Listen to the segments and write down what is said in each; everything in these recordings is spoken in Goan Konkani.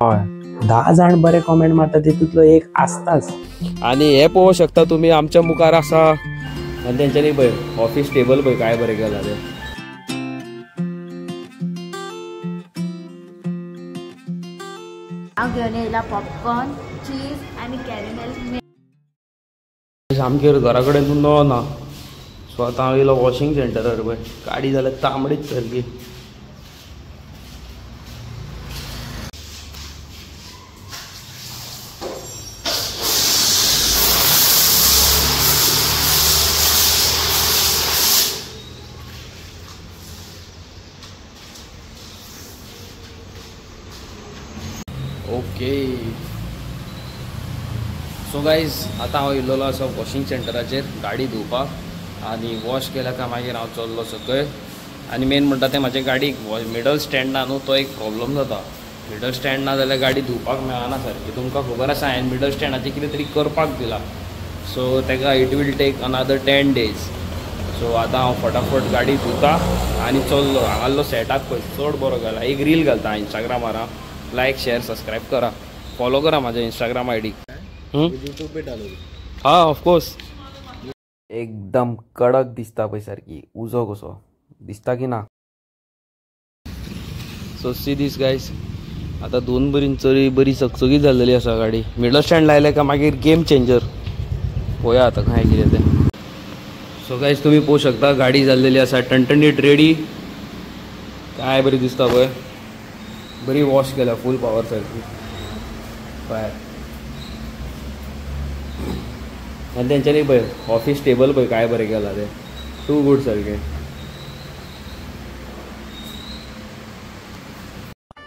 हय, 10 जाण बरे कॉमेंट मारता तितूंतलो एक आसताच. आनी हे पळोवंक शकता तुमी आमच्या मुखार आसा. आनी तेंच्यांनी पळय ऑफिस टेबल पळय काय बरें केलां तें. हांव घेवन येयला पॉपकॉर्न, चीज आनी कॅरमेल. सामकें घरा कडेन तूं नवो ना. सो आतां हांव येयलो वॉशिंग सेंटरार पळय गाडी जाल्यार तांबडीच सारकी. ओके सो गायज आतां हांव येयल्लो आसा वॉशिंग सेंटराचेर गाडी धुवपाक आनी वॉश केल्या काय मागीर हांव चल्लो सकयल. आनी मेन म्हणटा तें म्हाजे गाडीक मिडल स्टँड ना न्हू, तो एक प्रॉब्लम जाता. मिडल स्टँड ना जाल्यार गाडी धुवपाक मेळना सारकी. तुमकां खबर आसा हांवें मिडल स्टँडाचें कितें तरी करपाक दिलां. सो ताका it will take another 10 days. So आतां हांव फटाफट गाडी धुता आनी चल्लो. हांगासलो सेटअप पळय चड बरो केला. एक रील घालता इंस्टाग्रामार, लायक शेअर सबस्क्रायब करा, फॉलो करा माझ्या Instagram I D. YouTube pay डालोगे? हाँ ऑफकोर्स. एकदम कडक दिसता पळय सारकी, उजो कसो दिसता की ना. सो सी दीस गायज, आतां दोन बरी चरी बरी चकचकीत जाल्लेली आसा गाडी. मिडल स्टँड लायले काय मागीर गेम चेंजर. पळोवया आतां काय कितें तें. सो गायज तुमी पळोवंक शकता गाडी जाल्लेली आसा टणटणीत रेडी. काय बरी दिसता पळय, बरी वॉश केल्या फूल पावर सारकी. फायर. आनी तेंच्यांनी पळय ऑफिस टेबल पळय काय बरें केलां तें, टू गूड सारकें.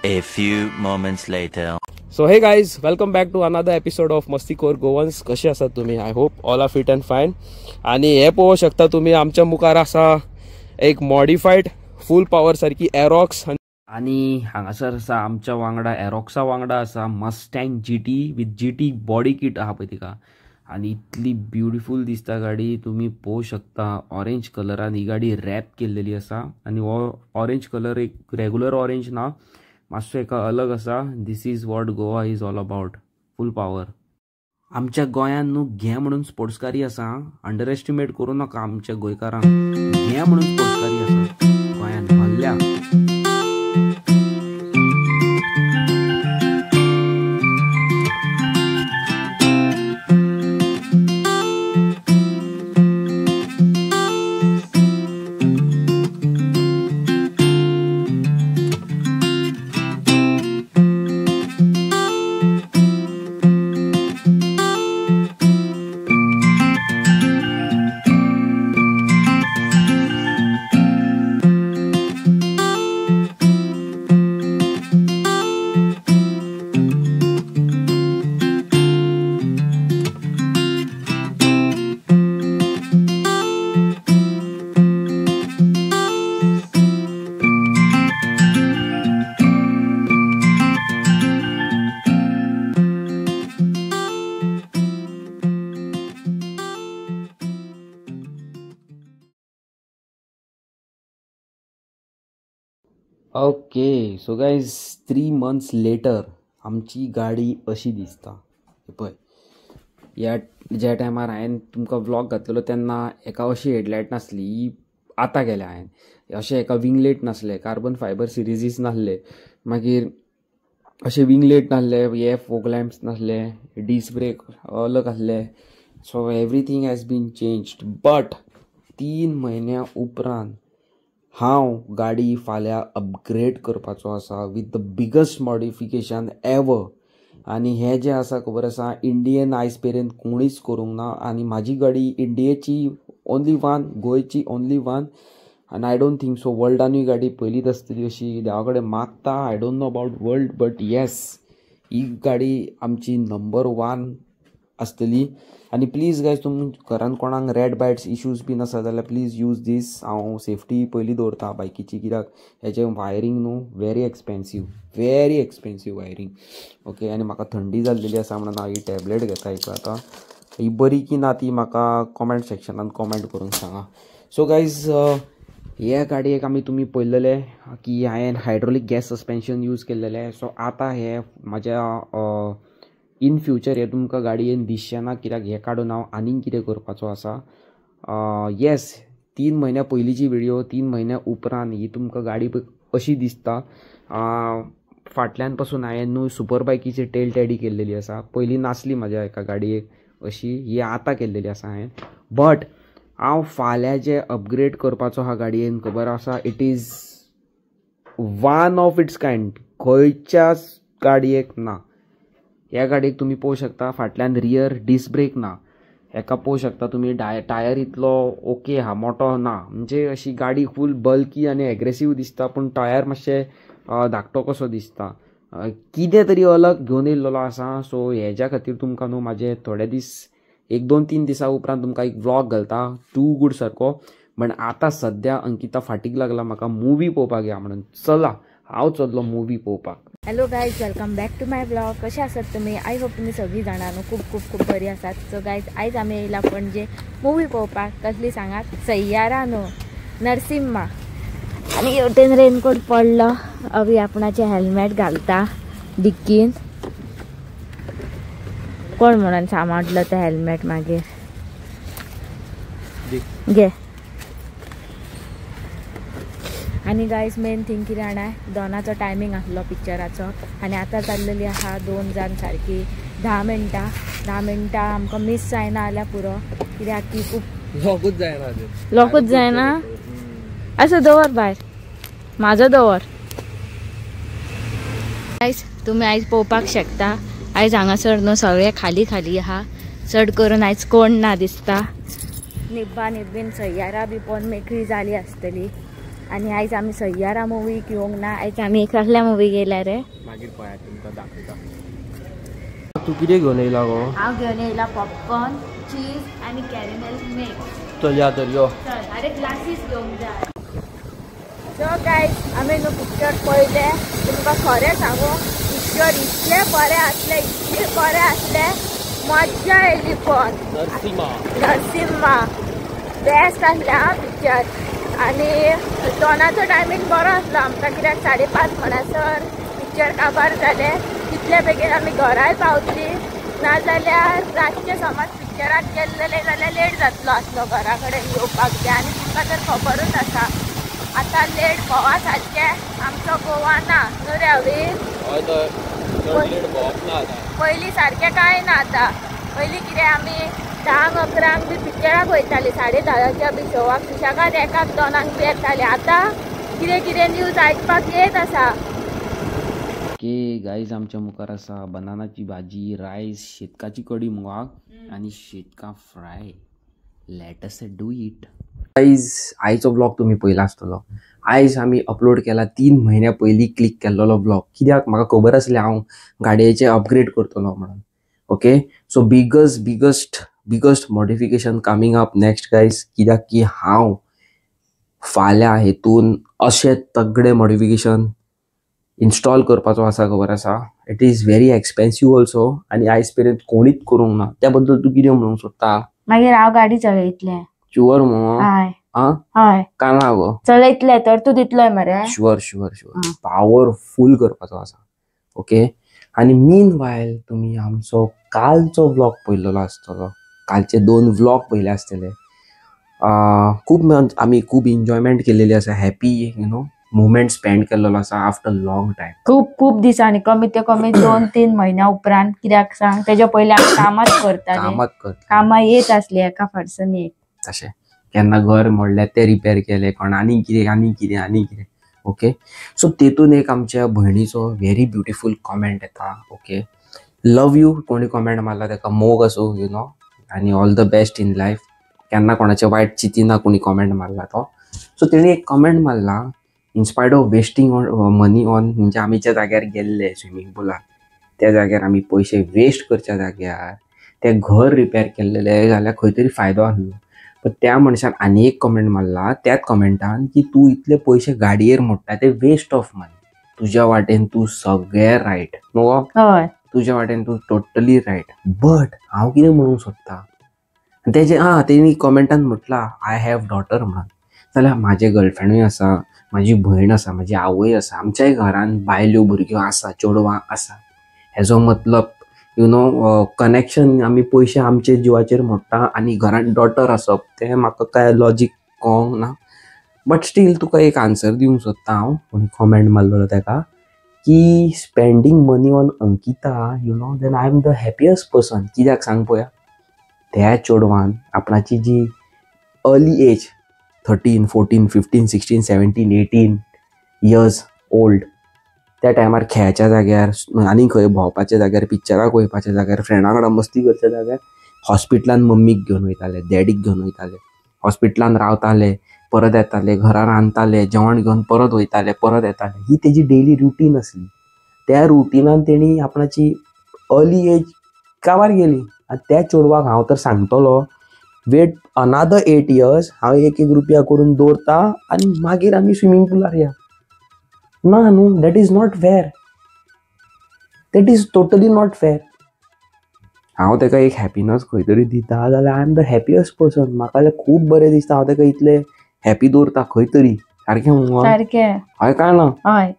A few moments later. So hey guys, welcome back to another episode of Mastikhor Goans. कशे आसात तुमी? I hope all are fit and fine. आनी हे पळोवंक शकता तुमी आमच्या मुखार आसा एक मॉडिफायड फूल पावर सारकी एरॉक्स. आनी हांगासर आसा आमच्या वांगडा एरॉक्सा वांगडा आसा Mustang G T with G T body kit आहा पळय तिका. आनी इतली ब्युटिफूल दिसता गाडी, तुमी पळोवंक शकता. ऑरेंज कलरान ही गाडी रॅप केल्लेली आसा. आनी हो ऑरेंज कलर एक रेगुलर ऑरेंज ना, मातसो एका अलग आसा. This is what Goa is all about, full power. आमच्या गोंयान न्हू घे म्हणून स्पोर्ट्स कारी आसा, अंडर एस्टिमेट करूं नाका आमच्या गोंयकारांक. घे म्हणून स्पोर्ट्स कारी आसा गोंयान भरल्या. Okay so guys, 3 months later आमची गाडी अशी दिसता. पळय ह्या ज्या टायमार हांवें तुमकां व्लॉग घातलेलो तेन्ना एका अशी हेडलायट नासली, ही आतां केल्या हांवें. अशें एका विंगलेट नासलें, कार्बन फायबर सिरिजीस नासले, मागीर अशें विंगलेट नासले, हे फोग लॅम्प्स नासले, डिस्क ब्रेक अलग आसले. So everything has been changed. But 3 म्हयन्या उपरांत हांव गाडी फाल्यां अपग्रेड करपाचो आसा with the biggest modification ever. आनी हें जें आसा खबर आसा इंडियन आयज मेरेन कोणीच करूंक ना. आनी म्हाजी गाडी इंडियेची ओनली वन, गोंयची ओनली वन, आनी I don't think so वर्ल्डानूय गाडी पयलींच आसतली अशी देवा कडेन मागता. I don't know about world but yes, ही गाडी आमची नंबर 1 आसतली. आनी प्लीज गायज, तुम घरान कोणाक रॅट बायट्स इश्यूज बीन आसा जाल्यार प्लीज यूज दीस. हांव सेफ्टी पयलीं दवरता बायकीची, कित्याक हेजें वायरींग न्हू very expensive, very expensive wiring. Okay, आनी म्हाका थंडी जाल्लेली आसा म्हणून हांव ही टॅबलेट घेता. एक आतां ही बरी की ना ती म्हाका कॉमेंट सेक्शनान कॉमेंट करून सांगा. So guys, हे गाडयेक आमी तुमी पळयलेले की हांवें हायड्रोलीक गॅस सस्पेन्शन यूज केल्लेलें. सो आतां हे म्हाज्या इन फ्युचर हे तुमकां गाडयेन दिसचें ना, कित्याक हें काडून हांव आनीक कितें करपाचो आसा. येस, 3 म्हयन्या पयलींची व्हिडियो, 3 म्हयन्या उपरांत ही तुमकां गाडी अशी दिसता. फाटल्यान पासून हांवें न्हू सुपर बायकीची टेल टॅडी केल्लेली आसा. पयलीं नासली म्हाज्या एका गाडयेक अशी, ही आतां केल्लेली आसा हांवें. बट हांव फाल्यां जे अपग्रेड करपाचो आहा गाडयेन खबर आसा, it is one of its kind, खंयच्याच गाडयेक ना. ह्या गाडयेक तुमी पळोवंक शकता फाटल्यान रियर डिस्क ब्रेक ना, हेका पळोवंक शकता तुमी टायर इतलो ओके आहा, मोटो ना, म्हणजे अशी गाडी फूल बल्की आनी एग्रेसीव दिसता, पूण टायर मातशे धाकटो कसो दिसता. कितें तरी अलग घेवन येयल्लो आसा. सो हेज्या खातीर तुमकां न्हू म्हाजे थोडे दीस, 1 2 3 दिसां उपरांत तुमकां एक व्लॉग घालता टू गूड सारको. पण आतां सद्या अंकिता फाटीक लागला म्हाका मुवी पळोवपाक या म्हणून. चला हांव चल्लो मुवी पळोवपाक. Hello guys, welcome back to my vlog. कशे आसात तुमी? I hope तुमी सगळीं जाणां न्हू खूब खूब खूब बरी आसात. सो गायज, आयज आमी येयला पणजे मुवी पळोवपाक. कसली सांगात? सय्यारा न्हू, नरसिम्हा. आनी हेवटेन रेनकोट पडलो. अवी आपणाचें हेल्मेट घालता डिक्कीन. कोण म्हणून सांबाळलो तें हेल्मेट मागीर घे. आनी गायज, मेन थिंग कितें जाणा, दोनाचो टायमींग आसलो पिक्चराचो आनी आतां जाल्लेली आहा 2 जावन सारकी 10 मिनटां. 10 मिनटां आमकां मीस जायना जाल्यार पुरो, कित्याक की खूब लॉकूच जायना, लॉकूच जायना. आसूं, दवर भायर, म्हाजो दवर. गायज, तुमी आयज पळोवपाक शकता, आयज हांगासर न्हू सगळें खाली खाली आहा. चड करून आयज कोण ना दिसता. निब्बा निब्बीन सय्यारा बी पळोवन मेकळी जाली आसतली. आनी आयज आमी सय्यारा मुवीक येवंक ना, आयज आमी कसल्या मुवी गेल्या रे? मागीर पळयात, तुमकां दाखयता. तूं कितें घेवन येयला गो? हांव घेवन येयला पॉपकॉर्न, चीज आनी कॅरेमेल मिक्स. चल या तर यो. चल, अरे ग्लासीस घेवंक जाय. सो गायज, आमी न्हू पिक्चर पळयलें. तुमकां खरें सांगू, पिक्चर इतलें बरें आसलें, इतलें बरें आसलें, मज्जा येयली पळोवन. नरसिम्हा, नरसिम्हा बेस्ट आसलें आं पिक्चर. आनी दोनाचो टायमींग बरो आसलो आमकां, कित्याक 5:30 म्हणसर पिक्चर काबार जालें. तितले बेगीन आमी घराय पावतली, नाजाल्यार रातचें समज पिक्चराक गेल्लेले जाल्यार लेट जातलो आसलो घरा कडेन येवपाक. तें आनी तुमकां तर खबरूच आसा आतां लेट भोवा सारकें आमचो गोवा ना न्हू रे अवी? पयलीं सारकें कांय ना आतां. पयलीं कितें आमी 10 11 बी पिक्चराक वयताली, 10:30 बी शोवाक सुशेगाद 1 2 बी येताली. आतां कितें कितें न्यूज आयकपाक येत आसा. ओके गायज, आमच्या मुखार आसा बनानाची भाजी, रायस, शेतकाची कडी मुगाक आनी शेतका fry. Let us do it. Guys, आयचो व्लॉग तुमी पळयला आसतलो. आयज आमी अपलोड केला 3 म्हयन्या पयलीं क्लिक केल्लो व्लॉग, कित्याक म्हाका खबर आसलें हांव गाडयेचें अपग्रेड करतलो म्हणून. Okay, so biggest biggest biggest modification coming up next guys, कित्याक की हांव फाल्यां हेतून अशें तगडे मॉडिफिकेशन इन्स्टॉल करपाचो आसा. खबर आसा, it is very expensive also आनी आयज पर्यंत कोणीच करूंक ना. त्या बद्दल तूं कितें म्हणूंक सोदता? मागीर हांव गाडी चलयतलें. शुअर मगो? हय. आं, हय, काय ना गो, चलयतलें तर तूं दितलोय मरे? शुअर शुअर शुअर, पावरफूल करपाचो आसा. ओके, आनी मीन वायल तुमी आमचो कालचो व्लॉग पळयल्लो आसतलो, कालचे 2 व्लॉग पळयले आसतले. खूब आमी खूब एन्जॉयमेंट केलेली आसा, happy you know moment spend केल्लो आसा आफ्टर लॉंग टायम. खूब खूब दिसांनी, कमीत ते कमी 2-3 म्हयन्या उपरांत. कित्याक सांग, तेज्या पयलीं आमी कामाच करताले, कामात करता, कामां येत आसली एका फाटसून एक. तशें केन्ना घर मोडलें तें रिपेर केलें, कोण आनी कितें आनी कितें आनी कितें. ओके, सो तेतून एक आमच्या भयणीचो व्हेरी ब्युटिफूल कॉमेंट येता. ओके, लव you कोणी कॉमेंट मारला ताका मोग आसूं you know, आनी all the best in life. केन्ना कोणाचें वायट चिंतिना कोणी कॉमेंट मारला तो. सो तेणी एक कॉमेंट मारला, in spite of wasting on money on, म्हणजे आमी ज्या जाग्यार गेल्ले स्विमींग पुलान त्या जाग्यार आमी पयशे वेस्ट करच्या जाग्यार तें घर रिपेर केल्लेलें जाल्यार खंय तरी फायदो आसलो. पण त्या मनशान आनी एक कमेंट मारला त्याच कमेंटान की तूं इतले पयशे गाडयेर मोडटा ते वेस्ट ऑफ मनी. तुज्या वाटेन तूं सगळें रायट मगो, हय, तुज्या वाटेन तूं टोटली रायट. बट हांव कितें म्हणूंक सोदता तेजे, आं तेणी कमेंटान म्हटलां I have daughter म्हणून. जाल्यार म्हाजें गर्लफ्रेंडूय आसा, म्हाजी भयण आसा, म्हाजी आवय आसा, आमच्याय घरान बायल्यो भुरग्यो आसा, चेडवां आसा. हेजो मतलब you know connection आमी पयशे आमचे जिवाचेर मोडटा आनी घरान डॉटर आसप तें म्हाका कांय लॉजीक कळोंक ना. बट स्टील तुका एक आन्सर दिवंक सोदता हांव, कोणी कॉमेंट मारलेलो तेका की spending money on Ankita you know then I am the happiest person. कित्याक सांग पळोवया, त्या चेडवान आपणाची जी early age 13, 14, 15, 16, 17, 18 years old त्या टायमार खेळच्या जाग्यार आनी खंय भोंवपाच्या जाग्यार, पिक्चराक वयपाच्या जाग्यार, फ्रेंडा वांगडा मस्ती करच्या जाग्यार हॉस्पिटलान मम्मीक घेवन वयताले, डॅडीक घेवन वयताले, हॉस्पिटलान रावताले, परत येताले, घरा रांदताले, जेवण घेवन परत वयताले, परत येताले. ही तेजी डेली रुटीन आसली. त्या रुटिनान तेणी आपणाची अर्ली एज काबार गेली. आनी त्या चेडवाक हांव तर सांगतलो, वेट अनादर 8 इयर्स, हांव एक एक रुपया करून दवरता आनी मागीर आमी स्विमींग पुलार या. ना न्हू, that is not fair, that is totally not fair. हांव तेका एक हॅपीनस खंय तरी दिता जाल्यार I am the happiest person. म्हाका जाल्यार खूब बरें दिसता, हांव तेका इतलें हॅपी दवरता खंय तरी. सारकें मगो? सारकें. हय काय ना? हय.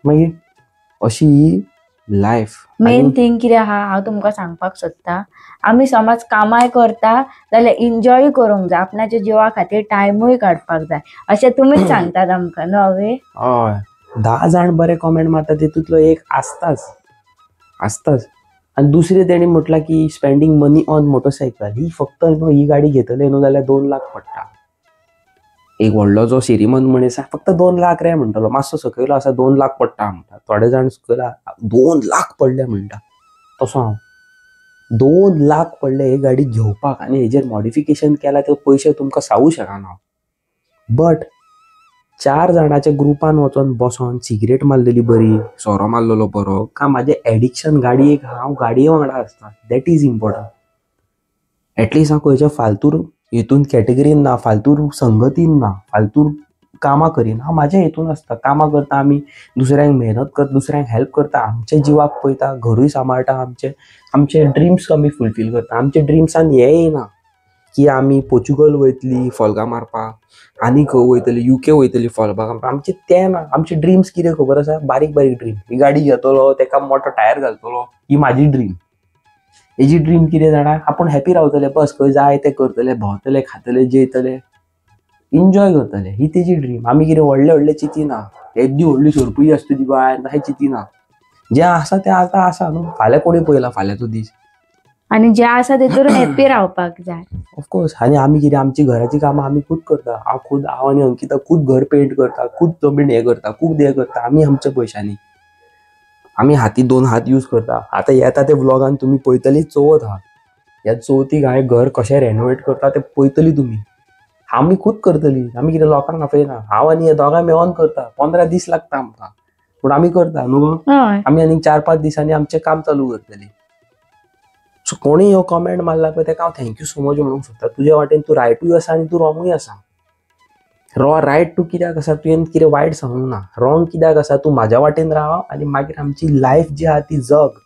मागीर अशी ही लायफ. मेन थिंग कितें आहा हांव तुमकां सांगपाक सोदता, आमी समज कामाय करता जाल्यार एन्जॉय करूंक जाय, आपणाच्या जिवा खातीर टायमूय काडपाक जाय, अशें तुमीच सांगतात आमकां न्हू अवे? हय, 10 जाण बरे कॉमेंट मारता तितूंतलो एक आसताच आसताच. आनी दुसरें तेणी म्हटलां की स्पेंडींग मनी ऑन मोटरसायकल, ही फक्त न्हू ही गाडी घेतले न्हू जाल्यार 2 लाख पडटा. एक व्हडलो जो श्रीमंत मनीस आसा फक्त 2 लाख रे म्हणटलो, मातसो सकयलो आसा 2 लाख पडटा म्हणटा, थोडे जाण सकयल 2 लाख पडले म्हणटा. तसो हांव 2 लाख पडले ही गाडी घेवपाक आनी हेजेर मॉडिफिकेशन केलां ते पयशे तुमकां सांगू शकना. बट 4 जाणाच्या ग्रुपान वचोन बसोन सिगरेट मारलेली बरी, सोरो मारलेलो बरो, का म्हाजें एडिक्शन गाडयेक, हांव गाडये वांगडा आसता, that is important. At least हांव खंयच्या फालतूर हेतून कॅटेगरीन ना, फालतूर संगतीन ना, फालतूर कामां करीन, हांव म्हाज्या हेतून आसता. कामां करता आमी, दुसऱ्यांक मेहनत करता, दुसऱ्यांक हेल्प करता, आमच्या जिवाक पळयता, घरूय सांबाळटा, आमचे आमचे ड्रिम्स आमी फुलफील करता. आमच्या ड्रिम्सान हें येना की आमी पोर्चुगल वयतली फोल्गां मारपाक, आनी खंय वयतली, UK वयतली फोल्गां मारपाक, आमचें तें ना. आमचे ड्रिम्स कितें खबर आसा, बारीक बारीक ड्रीम. ही गाडी घेतलो, तेका मोठो टायर घालतलो, ही म्हाजी ड्रीम. हेजी ड्रीम कितें जाणा, आपूण हॅपी रावतले, बस खंय जाय तें करतले, भोंवतले, खातले, जेयतले, एन्जॉय करतले, ही तेजी ड्रीम. आमी कितें व्हडले व्हडले चिंतिना, येदी व्हडली सरपूय आसतली बाय तशें चिंतिना. जें आसा तें आतां आसा न्हू, फाल्यां कोणी पळयला फाल्यांचो दीस, आनी जें आसा तेतून हॅपी रावपाक जाय. ऑफकोर्स. आनी आमी कितें आमची घराची कामां आमी खूद करता. हांव खूद, हांव आनी अंकिता खूद घर पेंट करता, खूद जमीन हें करता, खूब हें करता आमी आमच्या पयशांनी. आमी हाती 2 हात यूज करता. आतां येता ते व्लॉगान तुमी पळयतली चवथ आहा, ह्या चवथीक हांवें घर कशें रेनोवेट करता तें पळयतली तुमी. आमी खूद करतली, आमी कितें लोकांक आपयना. हांव आनी हे दोगांय मेळोन करता, 15 दीस लागता आमकां, पूण आमी करता न्हू गो. आमी आनी 4-5 दिसांनी आमचें काम चालू करतली. सो कोणी ह्यो कॉमेंट मारला पळय तेका हांव thank you so much म्हणूंक सोदता. तुज्या वाटेन तूं रायटूय आसा आनी तूं रॉंगूय आसा. रायट तूं कित्याक आसा, तुवें कितें वायट सांगूंक ना. रॉंग कित्याक आसा, तूं म्हाज्या वाटेन राव आनी मागीर आमची लायफ जी आहा ती जग.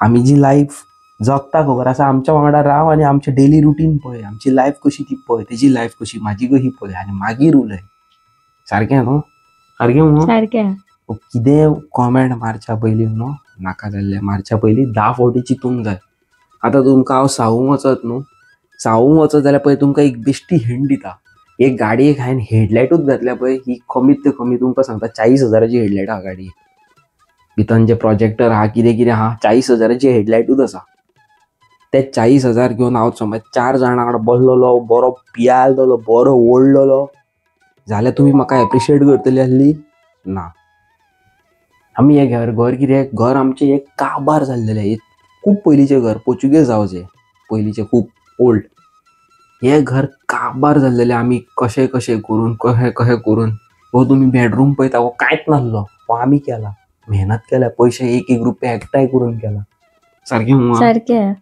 आमी जी लायफ जगता खबर आसा, आमच्या वांगडा राव आनी आमचें डेली रुटीन पळय, आमची लायफ कशी ती पळय, तेजी लायफ कशी, म्हाजी कशी पळय, आनी मागीर उलय. सारकें न्हू? सारकें न्हू? सारकें. कितें कॉमेंट मारच्या पयलीं न्हू, नाका जाल्लें मारच्या पयलीं 10 फावटी चिंतूंक जाय. आतां तुमकां हांव सांगूंक वचत न्हू, सांगूंक वचत जाल्यार पळय तुमकां एक बेश्टी हिंट दिता. एक गाडयेक हांवें हेडलायटूच घातल्या पळय, ही कमीत ते कमी तुमकां सांगता 40 हजाराची हेडलायट आहा गाडयेक. भितर जे प्रोजेक्टर आहा, कितें कितें आहा, 40 हजाराची हेडलायटूच आसा. ते 40 हजार घेवन हांव समज 4 जाणां वांगडा बसलेलो, बरो पियालतलो, बरो ओडलेलो जाल्यार तुमी म्हाका एप्रिशिएट करतली आसली ना. आमी हें घर घर कितें, घर आमचें एक काबार जाल्लेलें, खूब पयलींचें घर, पोर्चुगेज हावज हें पयलींचें, खूब ओल्ड. हें घर काबार जाल्लेलें. आमी कशें कशें करून, कशें कशें करून, हो तुमी बेडरूम पळयता हो कांयच नासलो, हो आमी केला, मेहनत केल्या, पयशे एक एक रुपया एकठांय करून केला. सारकें सारकें.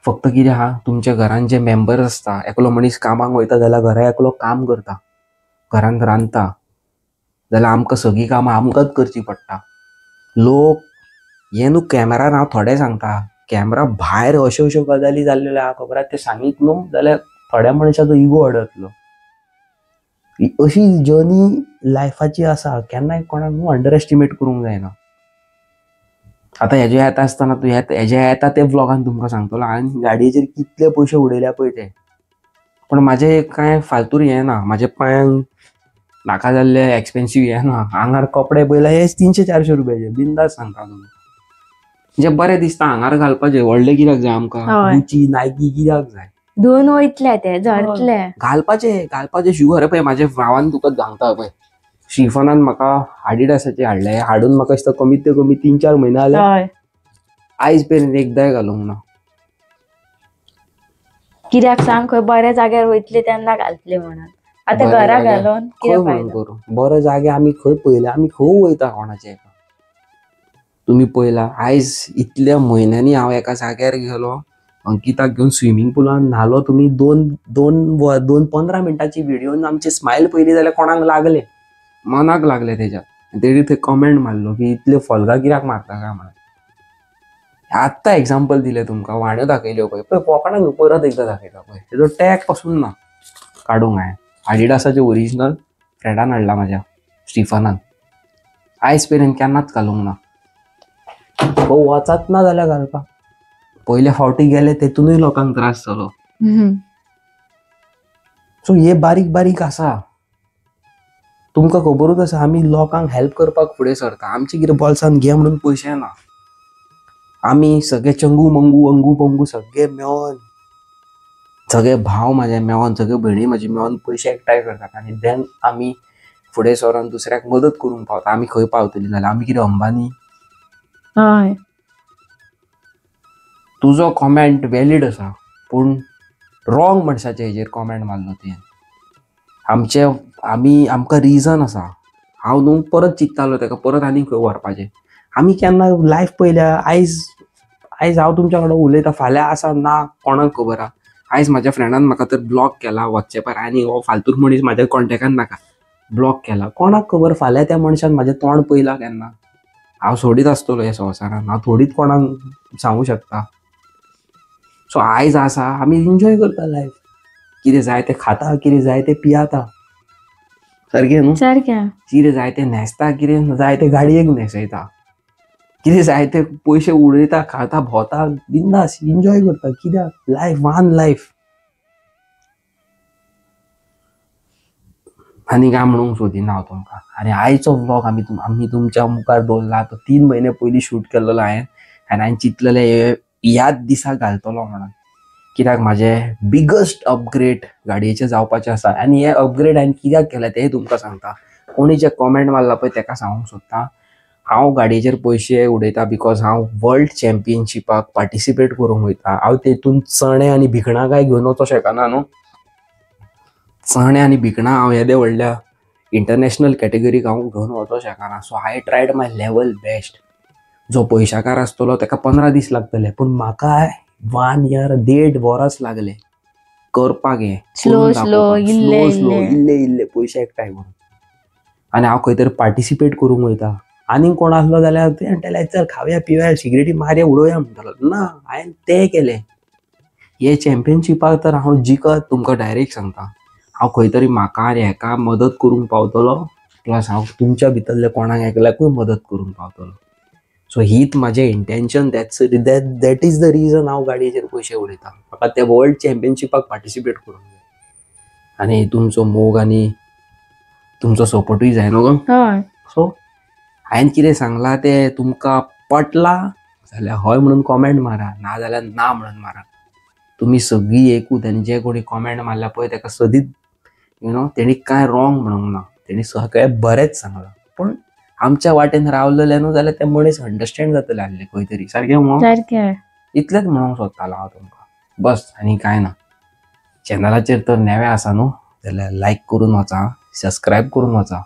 फक्त कितें आहा, तुमच्या घरान जे मेंबर आसता, एकलो मनीस कामाक वयता जाल्यार घरा एकलो काम करता, घरान रांदता, जाल्यार आमकां सगळीं कामां आमकांच करचीं पडटा. लोक हे न्हू कॅमेरान हांव थोडे सांगता, कॅमेरा भायर अश्यो अश्यो गजाली जाल्ल्यो आहा खबर आहा, ते सांगीत न्हू जाल्यार थोड्या मनशाचो इगो अडतलो. अशी जर्नी लायफाची आसा, केन्नाय कोणाक अंडर एस्टिमेट करूंक जायना. आतां हेजे येता आसतना तूं हेजे येता ते व्लॉगान तुमकां सांगतलो हांवें गाडयेचेर कितले पयशे उडयल्या पळय ते. पण म्हाजे कांय फालतूर हें ना, म्हाज्या पांयांक नाका जाल्ले एक्सपेन्सीव हें ना. आंगार कपडे पळयल्या हे 300-400 रुपयाचे, बिंदास सांगता तुमकां. जे बरें दिसता आंगार घालपाचे, व्हडले कित्याक जाय आमकां? गुची नायकी कित्याक जाय? दोन वयतले ते झरतले घालपाचे, घालपाचे शुगर. पळय म्हाज्या भावान तुका सांगता पळय, श्रीफनान म्हाका आडिडासाचे हाडले, हाडून म्हाका दिसता कमीत ते कमी 3-4 म्हयने जाले, आयज पर्यंत एकदाय घालूंक ना. कित्याक सांग, खंय बऱ्या जाग्यार वयतले तेन्ना घालतले म्हणून. आतां घरा घालून खंय म्हणून करूं? बऱ्या जागे आमी खंय पळयले, आमी खंय वयता कोणाचे एका तुमी पळयला. आयज इतल्या म्हयन्यांनी हांव एका जाग्यार गेलो, अंकिताक घेवन स्विमींग पुलान न्हालो. तुमी 2-15 मिनटाची व्हिडिओन आमचे स्मायल पळयली जाल्यार कोणाक लागले, मनाक लागले तेज्या. तेणी थंय कमेंट मारलो की इतले फोल्गां कित्याक मारता काय म्हणून. आत्तां एग्जाम्पल दिलें तुमकां, वाण्यो दाखयल्यो पळय, पळय कोणाक परत एकदां दाखयता पळय. तेजो टॅग पासून ना काडूंक हांवें. आडिडासाचे ओरिजिनल फ्रेंडान हाडला म्हाज्या, स्टिफनान. आयज पर्यंत केन्नाच घालूंक ना. वचात ना जाल्यार घालपाक. पयले फावटी गेले तेतूनय लोकांक त्रास जालो. सो हे बारीक बारीक आसा, तुमकां खबरूच आसा आमी लोकांक हेल्प करपाक फुडें सरता. आमचे कितें बोल्सान घे म्हणून पयशे ना. आमी सगळे चंगू मंगू अंगू पंगू सगळे मेळोन, सगळे भाव म्हाजे मेळोन, सगळे भयणी म्हाजी मेळोन पयशे एकठांय करतात आनी देन आमी फुडें सरोन दुसऱ्याक मदत करूंक पावता. आमी खंय पावतली जाल्यार आमी कितें अंबानी? हय, तुजो कॉमेंट वॅलीड आसा, पूण रॉंग मनशाचे हेजेर कॉमेंट मारलो तुवें. आमचे आमी आमकां रिजन आसा. हांव न्हू परत चिंत्तालो तेका परत आनी खंय व्हरपाचें. आमी केन्ना लायफ पळयल्या. आयज आयज हांव तुमच्या कडेन उलयतां, फाल्यां आसा ना कोणाक खबर आहा. आयज म्हाज्या फ्रेंडान म्हाका तर ब्लॉक केला वॉट्सएपार, आनी हो फालतूर मनीस म्हाज्या कॉन्टेक्टान नाका, ब्लॉक केला. कोणाक खबर फाल्यां त्या मनशान म्हाजें तोंड पळयलां केन्ना. हांव सोडीत आसतलो ह्या संवसारान, हांव थोडीच कोणाक सांगूं शकता. सो आयज आसा आमी एन्जॉय करता लायफ, कितें जाय तें खाता, कितें जाय तें पियाता, सारकें न्हू? सारकें. कितें जाय तें न्हेसता, कितें जाय तें गाडयेक न्हेसयता, कितें जाय ते पयशे उडयता, खाता, भोंवता, बिंदास एन्जॉय करता. कित्याक? Life one life. आनी काय म्हणूंक सोदिना हांव तुमकां. आनी आयचो व्लॉग आमी तुमच्या मुखार दवरला तो 3 म्हयने पयलीं शूट केल्लो हांवें, आनी हांवें चिंतलेलें ह्याच दिसा घालतलो म्हणून, कित्याक म्हाजें बिगस्ट अपग्रेड गाडयेचें जावपाचें आसा. आनी हें अपग्रेड हांवें कित्याक केलें तें तुमकां सांगता. कोणी जे कॉमेंट मारला पळय तेका सांगूंक सोदता, हांव गाडयेचेर पयशे उडयता because हांव वर्ल्ड चॅम्पियनशिपाक पार्टिसिपेट करूंक वयता. हांव तेतून चणे आनी भिकणां काय घेवन वचोंक शकना न्हू. चणे आनी भिकणां हांव येदे व्हडल्या इंटरनॅशनल कॅटेगरीक हांव घेवन वचोंक शकना. So I tried my level best. जो पयशाकार आसतलो तेका 15 दीस लागतले, पूण म्हाका 1 year 1.5 वरस लागले करपाक हें. स्लो स्लो स्लो स्लो इल्ले इल्ले पयशे एकठांय करून. आनी हांव खंय तरी पार्टिसिपेट करूंक वयता. आनीक कोण आसलो जाल्यार ते म्हणटाले चल खावया पिवया सिगरेटी मारया उडोवया म्हणटालो. ना, हांवें तें केलें. हे चॅम्पियनशिपाक तर हांव जिखत तुमकां डायरेक्ट सांगता. हांव खंय तरी म्हाका आनी हेका मदत करूंक पावतलो, प्लस हांव तुमच्या भितरल्या कोणाक एकल्याकूय मदत करूंक पावतलो. सो हीच म्हाजें intention. That's that is the reason हांव गाडयेचेर पयशे उडयता. म्हाका त्या वर्ल्ड चॅम्पियनशिपाक पार्टिसिपेट करूंक जाय. आनी तुमचो मोग आनी तुमचो सपोर्टूय जाय न्हू गो. सो हांवें कितें सांगलां तें तुमकां पटलां जाल्यार हय म्हणून कॉमेंट मारा, ना जाल्यार ना म्हणून मारा. तुमी सगळीं एकूच. आनी जे कोणी कॉमेंट मारल्या पळय तेका सदींच you know तेणी कांय रॉंग म्हणूंक ना, तेणी सगळें बरेंच सांगलां. पूण आमच्या वाटेन रावलेले न्हू जाल्यार ते मनीस अंडरस्टँड जातले आसले खंय तरी. सारकें म्हणून सारकें इतलेंच म्हणूंक सोदतालो हांव तुमकां, बस आनी कांय ना. चॅनलाचेर तर नवें आसा न्हू जाल्यार लायक करून वचा, सबस्क्रायब करून वचा.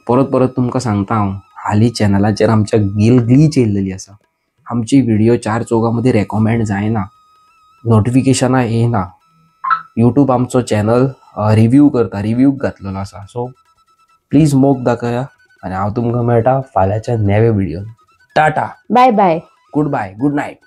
परत परत तुमकां सांगता हांव, हालीं चॅनलाचेर आमच्या ग्लीच येयल्लेली आसा. आमची व्हिडिओ 4 चौगां मदीं रेकमेंड जायना, नोटिफिकेशनां येयना. यूट्यूब आमचो चॅनल रिव्यू करता, रिव्यूक घातलेलो आसा. सो प्लीज मोग दाखया. आनी हांव तुमकां मेळटा फाल्यांच्या नव्या व्हिडियोन. Tata, bye bye, good bye, good night.